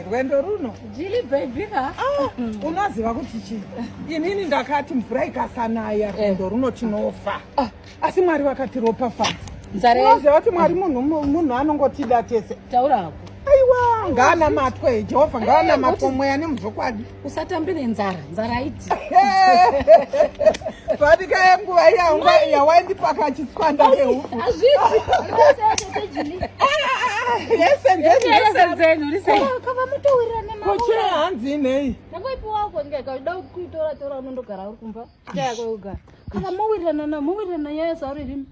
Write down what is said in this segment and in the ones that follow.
Rwendo runo. Jilly baby ka. Ah, unoziva kuti chii? Inini ndakati mvura ikasanaya eh. rwendo runo tinofa. Ah. Asi Mwari vakatiropafadza. Unoziva kuti Mwari munhu munhu anongotida tese. Taura hako. Aiwa, ngaanamatwe Jehovha, ngaanamatwe eh, mweya nemuzvokwadi. Usatambe nenzara, nzara haiti. Fanika yenguva iya yawaindipaka chitswanda chehufu. Hazviiti. Kochee hanzi inei? Ndangoipiwa ndikaida kuitora tora unondogara uri kumba. Chayako Kana mowirirana na mowirirana nyaya sauri rini?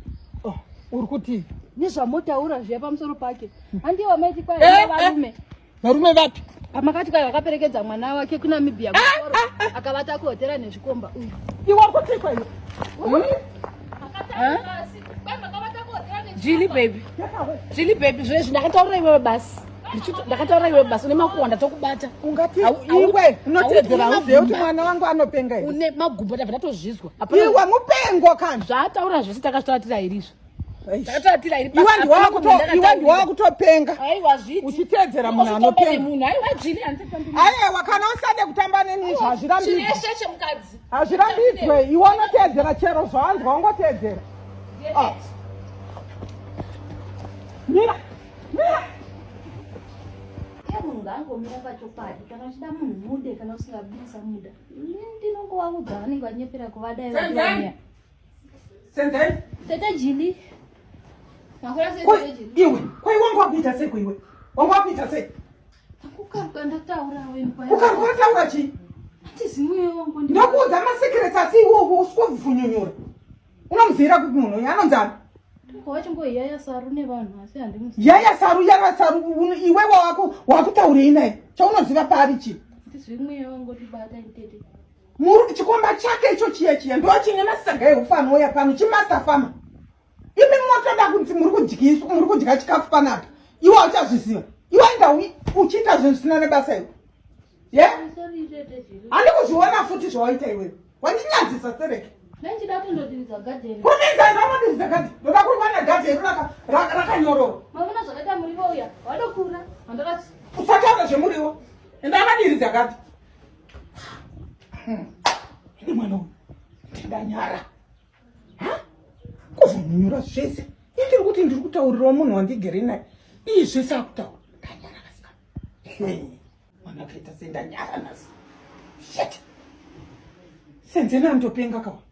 Oh, uri kuti nezvamotaura zviya pamusoro pake. Handiye wamaiti kwai eh, eh. varume. Varume vapi? Pamakati kwai vakaperekedza mwana wake kuNamibia ah, ah, ah. akavata kuhotera nezvikomba uyu. Iwe uri kuti kwai? Hmm? Jilly baby. Jilly baby zvezvi ndakataurira iwewe basi. Ndakataurira iwewe basi une makuhwa ndatokubata. Ungati iwe unotedzera uzive kuti mwana wangu anopenga here? Une magumbo ndabva ndatozvizwa. Iwe mupengo kani. Zvaataura zvese takazvitaratira iri izvo. Iwe ndiwakutopenga uchiteedzera munhu anopenga. Aiwa kana usade kutamba neni izvo hazvirambidzwe. Hazvirambidzwe iwe unoteedzera chero zvawanzwa wangoteedzera. Ah. Mira, mira. Munhu ngaangomira pachokwadi kana uchida munhu mude kana usingadi usamuda. Ndinongovaudza vanenge vanyepera kuvada ivo. Senzeni. Tete Jili. Makura sei Tete Jili? Iwe, kwai wangu wakuita sei kuiwe? Wangu wakuita sei? Kukaruka ndataura wewe. Kukaruka wataura chii? Handizivi wangu. Ndokuudza masecrets asi iwe usikuvunyunyura. Unomuziira kupi munhu uyu? Anonzi ani? Wachingoyaya saru nevanhu asi handimuzivi. Yaya saru yaya saru iwe wako wakutaurei naye? Chaunoziva paari chii? Handizivi mweya wangu ndibata tete. Muru chikomba chake icho chiya chiya ndo chine masaga ehufu anouya pano chimaster farmer. Imi motoda kunzi muri kudyiswa muri kudya chikafu panapa. Iwe uchazviziva. Iwe enda uchiita zvinhu zvisina nebasa iwe. Ye? Handi kuzviona futi zvawaita iwewe. Wandinyadzisa sereke. Ndachida kundodiridza garden. Kurumidza enda unodiridza garden. Ndoda kuriwana garden rakanyorova. Mavona zvakaita muriwo uya. Wadokura. Handakati. Usataura zvemuriwo. Enda akadiridza garden. Ndi mwana uyu ndanyara kuvhunyura zvese indiri kuti ndiri kutaurirawo munhu wandigere naye iye zvese akutaura ndanyara vasikana mwana akaita sendanyara nhasi shit senzeni anotopenga kawa.